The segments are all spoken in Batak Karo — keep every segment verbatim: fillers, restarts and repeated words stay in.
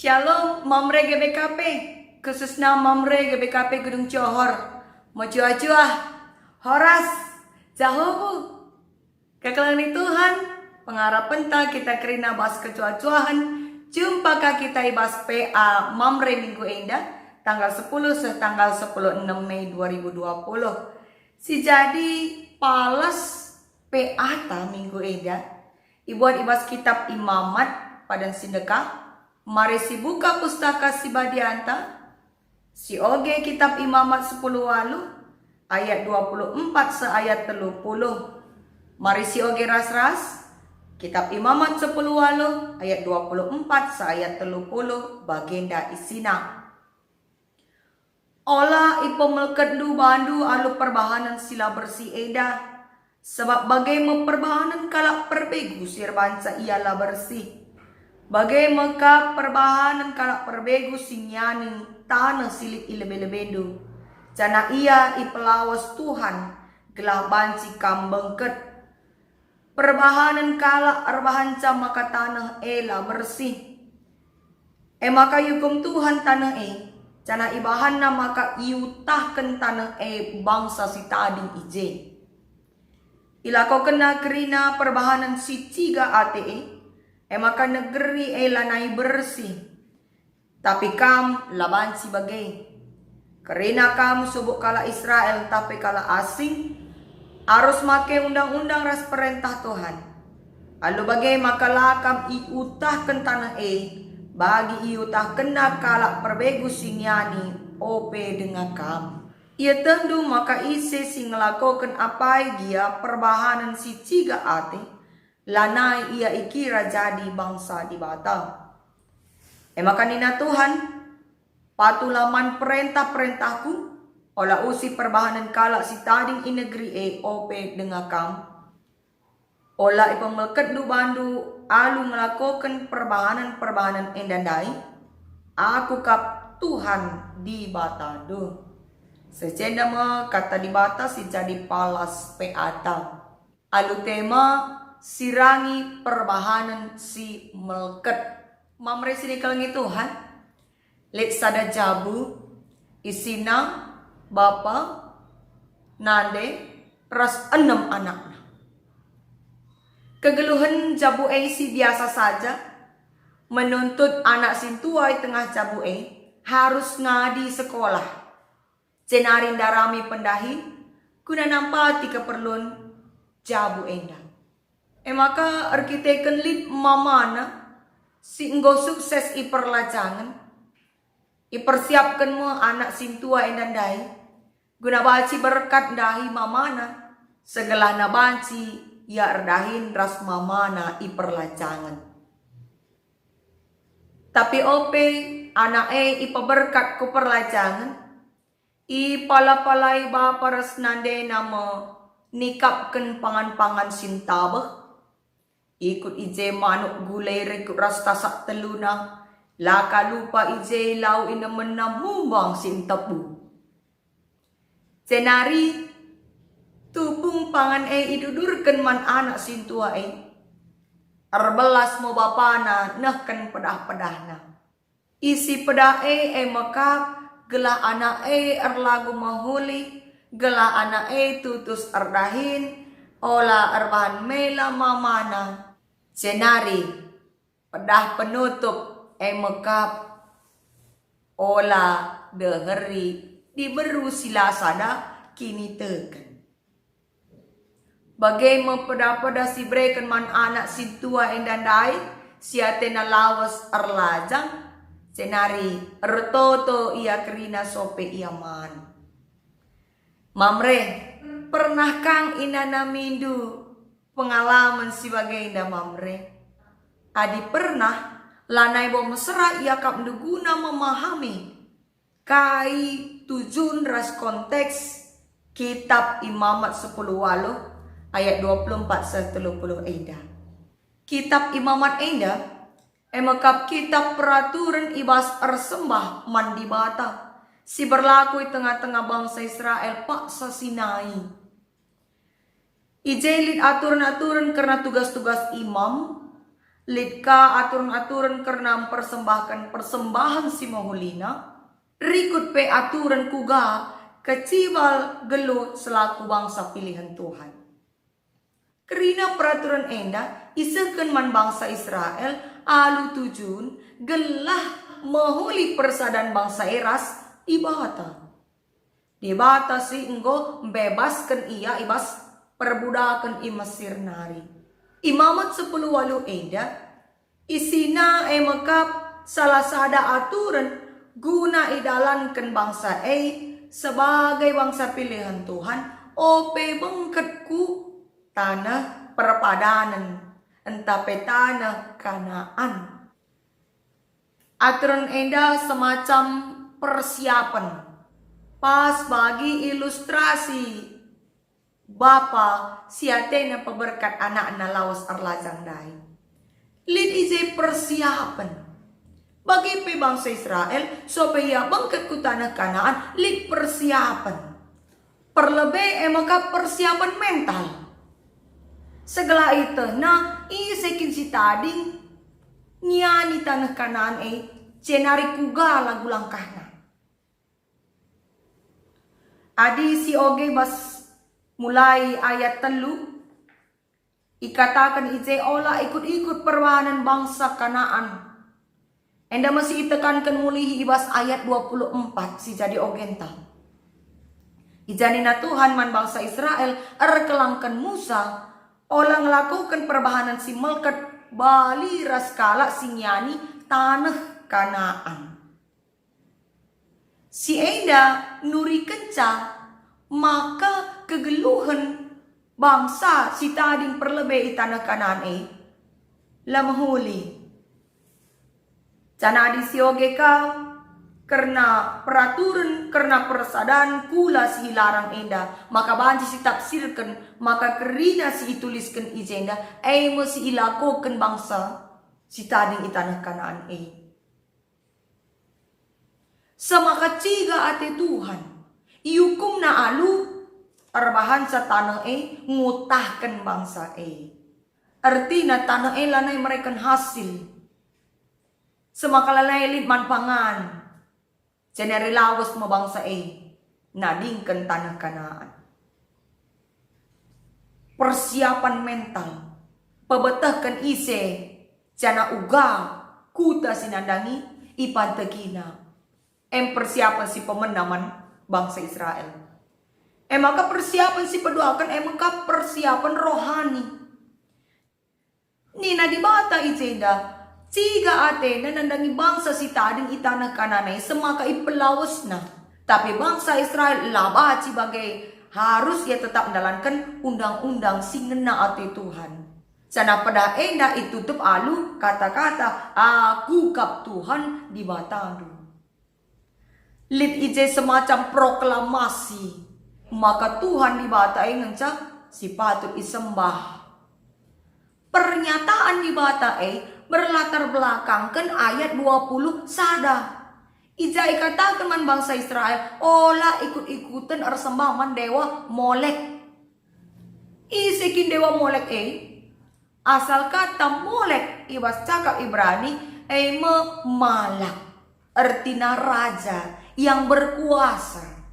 Shalom, Mamre G B K P, khususna Mamre G B K P Gedung Johor. Mejuah-juah, horas, jahubu. Kekelengen Tuhan, pengarapenta kita kerina bas kejuah-juahen, jumpa ka kita i bas P A Mamre minggu enda, tanggal sepuluh seh tanggal sepuluh enam Mei dua ribu dua puluh. Si jadi pales P A ta minggu enda, ibuat i bas Kitab Imamat, padan si ndekah, mari sibuka Pustaka Si Badianta, sioge Kitab Imamat sepuluh waluh ayat dua puluh empat seh ayat telu puluh. Mari sioge ras-ras, Kitab Imamat sepuluh waluh ayat dua puluh empat seh ayat telu puluh, bagenda isina. Ola ipemelketndu bandu alu perbahanen si la bersih enda, sabap bage me perbahanen kalak perbegu si erbahanca ia la bersih. Bage me kap perbahanen kalak perbegu si ngiani taneh si lit i lebe-lebendu, janah ia ipelawes Tuhan gelah banci kam bengket. Perbahanen kalak erbahanca maka taneh e la bersih. E maka iukum Tuhan taneh e, janah ibahanNa maka iutahken taneh e bangsa si tading i je. IlakokenNa kerina perbahanen si ciga ate e, e maka negeri e lanai bersih. Tapi kam la banci bage. Kerina kam subuk kalak Israel, tapi kalak asing, arus make undang-undang ras perentah Tuhan. Alu bage maka la kam iutahken taneh e, bagi iutahkenna kalak perbegu si ngiani ope denga kam. Ietehndu maka ise si ngelakoken apai gia perbahanen si ciga ate, lanai ia ikira jadi bangsa Dibata. E maka nina Tuhan, "Patuhlah man perentah-perentahKu, ola usih perbahanen kalak si tading i negeri e ope denga kam. Ola ipemelketndu bandu alu ngelakoken perbahanen-perbahanen enda ndai, Aku kap Tuhan Dibatandu." Sehenda me kata Dibata si jadi palas P A ta. Alu tema, sirangi perbahanen si melket. Mamre si ikelengi Tuhan, lit sada jabu, isina, bapa, nande, ras enem anakna. Kegeluhen jabu e si biasa saja, menuntut anak sintua i tengah jabu e harus ngadi sekolah. Jenari ndarami pendahin guna nampati keperlun jabu enda. E maka erkiteken lit mamana si enggo sukses i perlajangen, ipersiapken me anak sintua enda ndai guna banci berkat ndahi mamana, segelahna banci ia erdahin ras mamana i perlajangen. Tapi ope anak e ipeberkat ku perlajangen, ipala-palai bapa ras nandena me nikapken pangan-pangan si ntabeh. Ikut i je manuk gulai rikut ras tasak teluna, la ka lupa i je lau inemenna mumbang si ntebu. Jenari tupung pangan e idudurken man anak sintua e. Erbelas me bapana nehken pedah-pedahna. Isi pedah e, e me kap gelah anak e erlagu mehuli, gelah anak e tutus erdahin, ola erbahan mela mamana. Jenari pedah penutup e me kap ola deheri diberu si la sada kiniteken. Bage me pedah-pedah si ibereken man anak sintua enda ndai, si atena lawes erlajang, jenari ertoto ia kerina sope ia man. Mamre, pernah kang inanamindu pengalamen si bagenda, Mamre? Adi pernah, lanai bo mesera iakapndu guna memahami kai tujun ras konteks Kitab Imamat sepuluh waluh ayat dua puluh empat seh telu puluh enda. Kitab Imamat enda e me kap kitab peraturen i bas ersembah man Dibata si berlaku i tengah-tengah bangsa Israel paksa Sinai. I je lit aturen-aturen kerna tugas-tugas imam, Lit ka aturen-aturen kerna mpersembahken persembahen si mehulina, rikut pe aturen kuga keciwal geluh selaku bangsa pilihen Tuhan. Kerina peraturen enda isehken man bangsa Israel alu tujun gelah mehuli persadan bangsa e ras Dibata. Dibata si enggo mbebasken ia i bas perbudaken i Mesir nari. I Mamat sepuluh waluh enda, isina e me kap salah sada aturen guna idalanken bangsa e sebagai bangsa pilihen Tuhan, ope bengket ku taneh perpadanen, ntah pe taneh Kanaan. Aturen enda semacam persiapen pas bagi ilustrasi bapa si atena peberkat anakna lawes erlajang ndai. Lit i je persiapen. Bage pe bangsa Israel, sope ia bengket ku taneh Kanaan, lit persiapen. Perlebe e maka persiapen mental. Segelah ietehna ise kin si tading ngiani taneh Kanaan e, jenari kuga lagu langkahna. Adi sioge bas mulai ayat telu, ikataken i je ola ikut-ikut perbahanen bangsa Kanaan. Enda me si itekanken mulihi i bas ayat dua puluh empat si jadi ogenta. I ja nina Tuhan man bangsa Israel erkelangken Musa, ola ngelakoken perbahanen si melket bali ras kalak si ngiani taneh Kanaan. Si enda nurikenca maka kegeluhen bangsa si tading perlebe i taneh Kanaan e la mehuli. Janah adi sioge ka kerna peraturen, kerna persadan kula si ilarang enda, maka banci sitafsirken maka kerina si itulisken i jenda, e me si ilakoken bangsa si tading i taneh Kanaan e. Semaka ciga ate Tuhan, iukumNa alu erbahanca taneh e ngutahken bangsa e. Ertina taneh e lanai mereken hasil, semaka lanai lit man pangan, jenari lawes me bangsa e nadingken taneh Kanaan. Persiapen mental, pebetehken ise, janah uga kuta si nandangi ipantegina. Em persiapen si pemena man bangsa Israel. E maka persiapen si peduaken e maka persiapen rohani. Nina Dibata i jenda, ciga atena nandangi bangsa si tading i taneh Kanaan e semaka ipelawesNa. Tapi bangsa Israel la banci bage, harus ia tetap ndalanken undang-undang si ngena ate Tuhan. Janah pedah enda itutup alu kata-kata, "Aku kap Tuhan Dibatandu." Lit i je semacam proklamasi maka Tuhan Dibata e ngenca si patut isembah. Pernyataan Dibata e berlatar belakangken ayat dua puluh sada. I ja ikataken man bangsa Israel, ola ikut-ikuten ersembah man dewa Molek. Ise kin dewa Molek e? Asal kata Molek i bas cakap Ibrani e me malak, ertina raja yang berkuasa.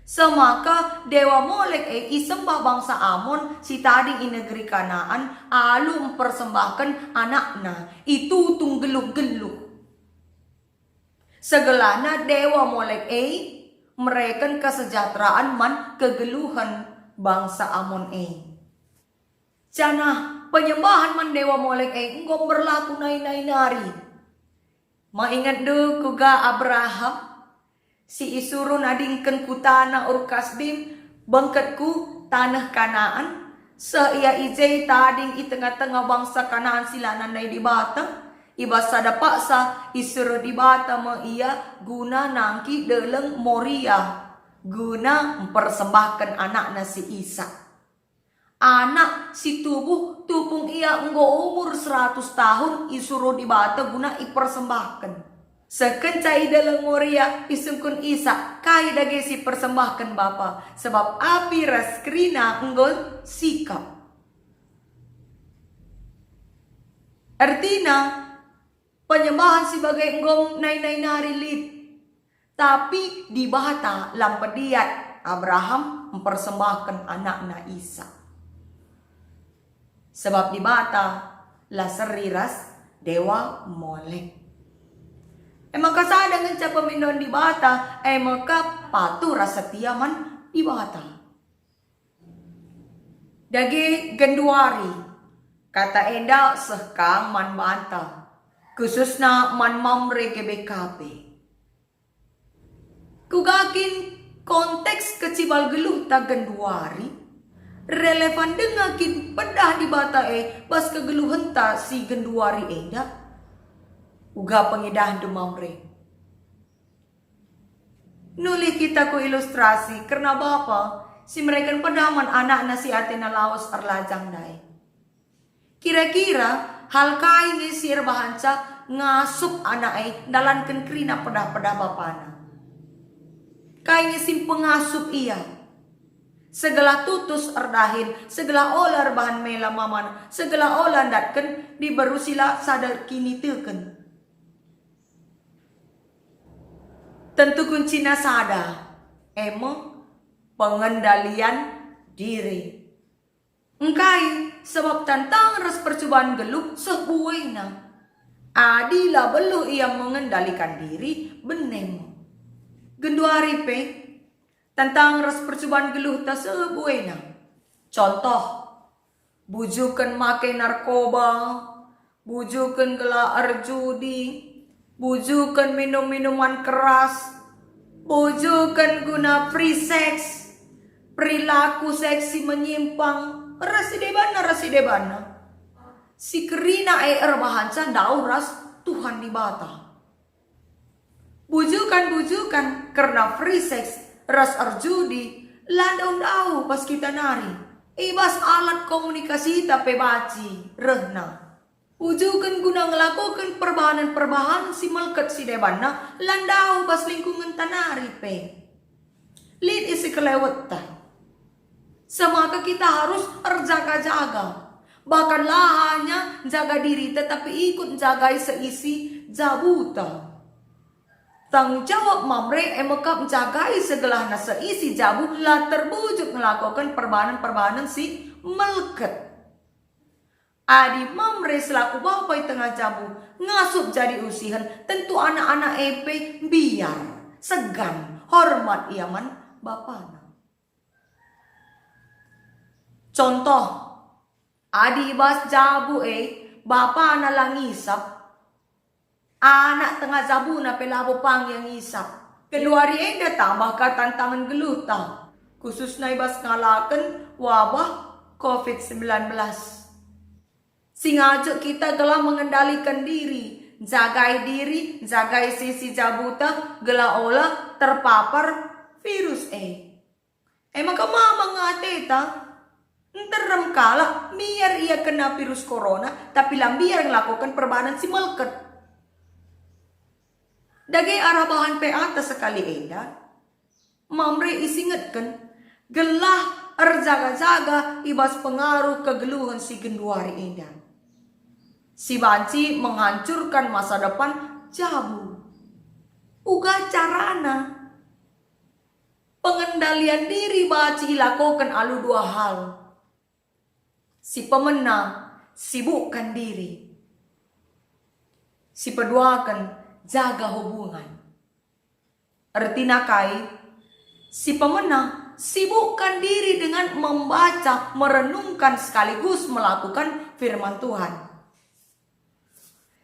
Semaka dewa Molek e isembah bangsa Amon si tading i negeri Kanaan alu mpersembahken anakna, itutung geluh-geluh. Segelahna dewa Molek e mereken kesejahteraan man kegeluhen bangsa Amon e. Janah penyembahen man dewa Molek e enggo berlaku nai-nai nari. Meingetndu kuga Abraham si isuruh nadingken kutana Ur Kasdim bengket ku taneh Kanaan, seh ia i je tading i tengah-tengah bangsa Kanaan si la nandai Dibata? I bas sada paksa isuruh Dibata me ia guna nangki deleng Moria, guna mpersembahken anakna si Isak. Anak si tubuh tupung ia enggo umur seratus tahun isuruh Dibata guna ipersembahken. Sekenca i deleng Moria isungkun Isak, "Kai dage si persembahken Bapa, sebab api ras kerina enggo sikap." Ertina, penyembahan si bage enggo nai-nai nari lit. Tapi Dibata la mpediat Abraham mpersembahken anakna Isak. Sebab Dibata la seri ras dewa Molek. E maka sada ngenca pemindon Dibata, e maka patuh ras setia man Dibata. Dage genduari, kata enda seh ka man banta, khususna man Mamre G B K P. Kuga kin konteks kecibal geluhta genduari? Relevan denga kin pedah Dibata e bas kegeluhenta si genduari enda? Uga pengidahndu Mamre. Nulih kita ku ilustrasi kerna bapa si mereken pedah man anakna si atena lawes erlajang ndai. Kira-kira hal kai nge si erbahanca ngasup anak e ndalanken kerina pedah-pedah bapana? Kai nge si mpengasup ia? Segelah tutus erdahin, segelah ola erbahan mela mamana, segelah ola ndatken diberu si la sada kiniteken. Tentu kuncina sada, e me pengendalian diri. Engkai? Sebab tantangan ras percuban geluh seh buena. Adi la beluh ia mengendalikan diri, bene me. Genduari pe, tantangan ras percuban geluhta seh buena. Contoh, bujuken make narkoba, bujuken gelah erjudi, bujuken minum minuman keras, bujuken guna free sex, perilaku seksi menyimpang, ras si debanna, ras si debanna. Si kerina e erbahanca ndauh ras Tuhan Dibata. Bujukan-bujukan kerna free sex ras erjudi la ndauh-ndauh bas kita nari. I bas alat komunikasita pe banci rehna. Bujuken guna ngelakoken perbahanen-perbahanen si melket si debanna la ndauh bas lingkungenta nari pe. Lit isi kelewetta. Semaka kita harus erjaga-jaga. Bahkan la hanya jaga diri, tetapi ikut njagai seisi jabuta. Tanggung jawab Mamre e me kap njagai segelahna seisi jabu la terbujuk ngelakoken perbahanen-perbahanen si melket. Adi Mamre selaku bapa i tengah jabu ngasup jadi usihen, tentu anak-anak e pe mbiar, segan, hormat ia man bapana. Contoh, adi i bas jabu e bapana la ngisap, anak tengah jabuna pe labo pang ia ngisap. Genduari enda tambah ka tantangen geluhta, khususna i bas ngalaken wabah covid sembilan belas. Si ngajak kita gelah mengendalikan diri, njagai diri, njagai seisi jabuta, gelah ola terpapar virus e. E maka mamang nge ateta. Nterem kalak mbiar ia kena virus corona, tapi la mbiar ngelakoken perbahanen si melket. Dage arah bahan P A ta sekali enda, Mamre isingetken, gelah erjaga-jaga i bas pengaruh kegeluhen si genduari enda, si banci menghancurkan masa depan jabu. Uga carana. Pengendalian diri banci ilakoken alu dua hal. Si pemena, sibukkan diri. Si peduaken, jaga hubungan. Ertina kai? Si pemena, sibukkan diri dengan membaca, merenungkan sekaligus melakukan firman Tuhan.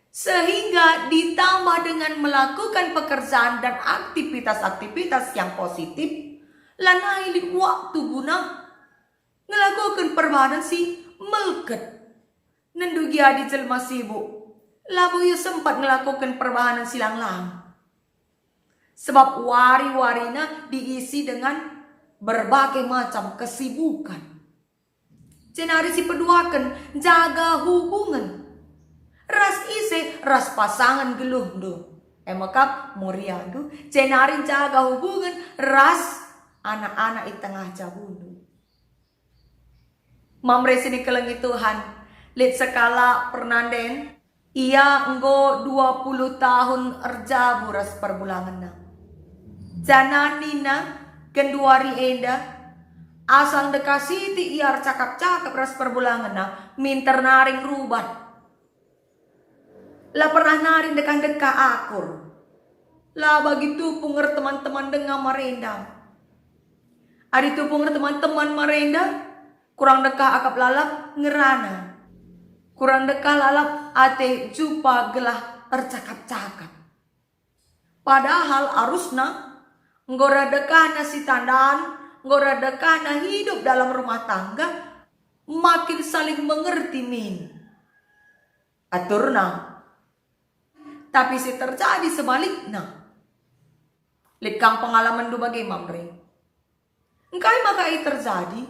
Sehingga ditambah dengan melakukan pekerjaan dan aktivitas-aktivitas yang positif, lanai lit waktu guna ngelakoken perbahanen si melket. Nendu gia adi jelma sibuk, labo ia sempat ngelakoken perbahanen si lang-lang. Sebab wari-warina diisi dengan berbagai macam kesibukan. Jenari si peduaken, jaga hubungen. Ras ise, ras pasangen geluhndu. E mekap muriandu, jenari jaga hubungen ras anak-anak i tengah jabundu. Mamre si nikelengi Tuhan, lit sekalak pernanden Ia enggo dua puluh tahun erjabu ras perbulangenna. Janah nina, genduari enda, asal ndekah sitik ia ercakap-cakap ras perbulangenna, minter nari ngerubah. La pernah nari ndekah-ndekah akur. La bagi tupung erteman-teman denga marenda. Adi tupung erteman-teman marenda, kurang ndekah akap lalap ngerana. Kurang ndekah lalap ate jupa gelah ercakap-cakap. Padahal arusna, enggo reh dekahna sitandan, enggo reh dekahna hidup dalam rumah tangga, makin saling mengerti min aturna. Tapi si terjadi sebalikna. Lit kam pengalamenndu bage, Mamre? Engkai maka ia terjadi?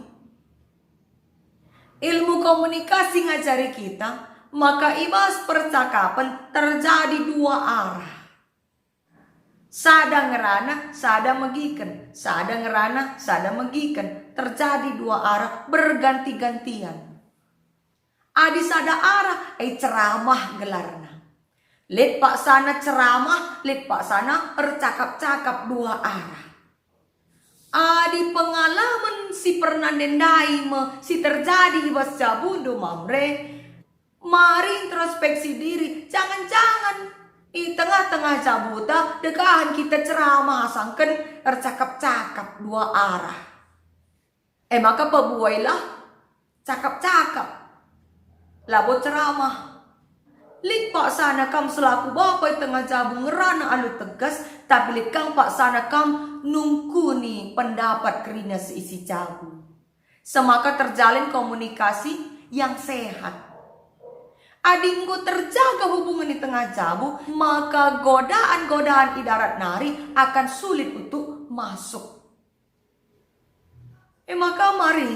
Ilmu komunikasi ngajari kita maka i bas percakapen terjadi dua arah. Sada ngerana, sada megiken, sada ngerana, sada megiken. Terjadi dua arah, berganti-gantian. Adi sada arah, e ceramah gelarna. Lit paksana ceramah, lit paksana ercakap-cakap dua arah. Adi pengalamen si pernah ndendai me si terjadi i bas jabundu, Mamre, mari introspeksi diri, jangan-jangan i tengah-tengah jabuta degahen kita ceramah asangken ercakap-cakap dua arah. E maka pabuailah cakap-cakap, labo ceramah. Lit paksana kam selaku bapa i tengah jabu ngerana alu tegas, tapi lit kang paksana kam nungkuni pendapat kerina seisi jabu. Semaka terjalin komunikasi yang sehat. Adi enggo terjaga hubungen i tengah jabu, maka godaan-godaan i darat nari akan sulit untuk masuk. E maka mari,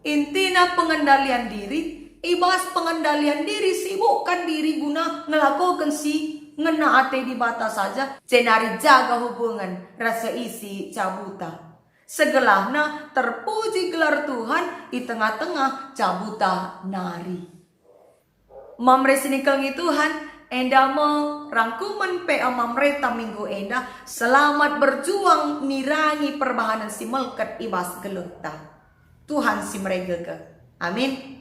intina pengendalian diri, i bas pengendalian diri sibukkan diri guna ngelakoken si ngena ate Dibata saja, jenari jaga hubungen ras seisi jabuta. Segelahna terpuji gelar Tuhan i tengah-tengah jabuta nari. Mamre si nikelngi Tuhan, enda me rangkumen P A Mamreta minggu enda. Selamat berjuang nirangi perbahanen si melket i bas geluhta. Tuhan si meregeke. Amin.